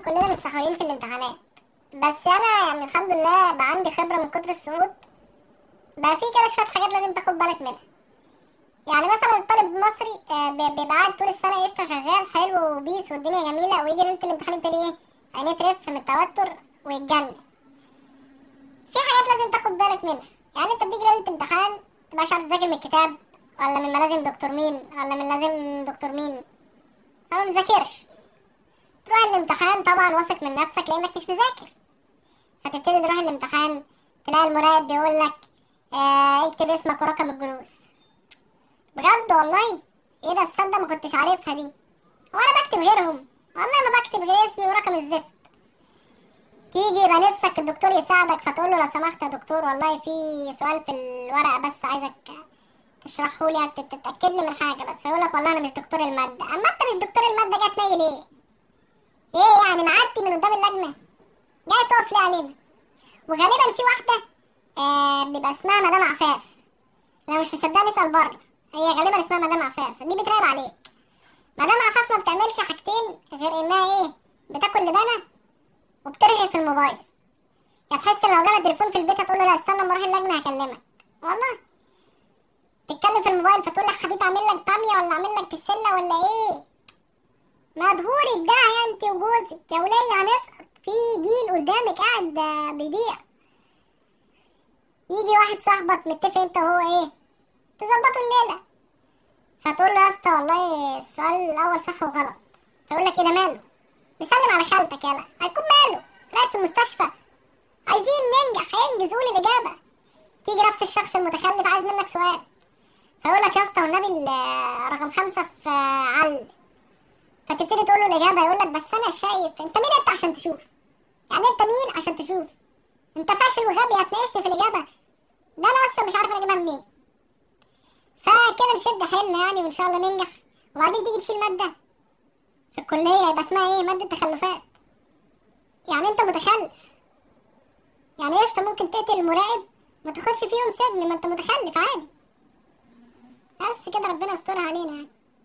كلنا متسحولين في الامتحانات، بس انا يعني الحمد لله بقى عندي خبره من كتر السقوط. بقى في كده شوية حاجات لازم تاخد بالك منها. يعني مثلا الطالب المصري بيبقى قاعد طول السنة قشطه، شغال حلو و peace والدنيا جميله، ويجي ليلة الامتحان يبتدي ايه، عينيه ترف من التوتر ويتجنن. في حاجات لازم تاخد بالك منها. يعني انت بتيجي ليلة امتحان متبقاش عارف تذاكر من الكتاب ولا من ملازم دكتور مين ولا من لازم دكتور مين، فما مذاكرش. تروح الامتحان طبعا واثق من نفسك لانك مش مذاكر، فتبتدي تروح الامتحان تلاقي المراقب بيقول لك اكتب اسمك ورقم الجلوس. بجد والله ايه ده، الصدق ما كنتش عارفها دي، هو انا بكتب غيرهم؟ والله ما بكتب غير اسمي ورقم الزفت. تيجي يبقى نفسك الدكتور يساعدك، فتقول له لو سمحت يا دكتور والله في سؤال في الورقة بس عايزك تشرحه لي، تتاكد لي من حاجة بس. فيقول لك والله انا مش دكتور الماده. اما انت مش دكتور المادة جاي تنيل ايه؟ ايه يعني معدي من قدام اللجنة جاي تقف ليه علينا؟ وغالبا في واحدة بيبقى اسمها مدام عفاف، لو مش مصدقني اسال بره، هي غالبا اسمها مدام عفاف، دي بتراقب عليك. مدام عفاف ما بتعملش حاجتين غير انها ايه، بتاكل لبانه وبترغي في الموبايل. يعني تحس ان لو جالها تليفون في البيت هتقول له لا استنى اما اروح اللجنة هكلمك، والله تتكلم في الموبايل فتقول لك حبيبي اعمل لك باميه ولا اعمل لك بسلة ولا ايه؟ ما تغوري بداعي انت وجوزك يا وليه، هنسقط في جيل قدامك قاعد بيضيع. يجي واحد صاحبك متفق انت وهو ايه، تظبطوا الليلة، فتقول له يا اسطى والله السؤال الاول صح وغلط، فيقول لك ايه ده ماله؟ بيسلم على خالتك، يالا هيكون ماله؟ راقد في المستشفى، عايزين ننجح، انجز قول الاجابة. تيجي نفس الشخص المتخلف عايز منك سؤال، فيقول لك يا اسطى والنبي رقم 5 في عل، فتبتدي تقول له الاجابة، يقول لك بس انا شايف. انت مين انت عشان تشوف؟ يعني انت مين عشان تشوف؟ انت فاشل وغبي هتناقشني في الاجابة؟ ده انا اصلا مش عارف انا اجيبها منين. فكده نشد حيلنا يعني وان شاء الله ننجح. وبعدين تيجي تشيل مادة في الكلية يبقى اسمها ايه، مادة تخلفات. يعني انت متخلف، يعني قشطه ممكن تقتل المراقب ما تاخدش فيهم سجن، ما انت متخلف عادي. بس كده ربنا يسترها علينا يعني.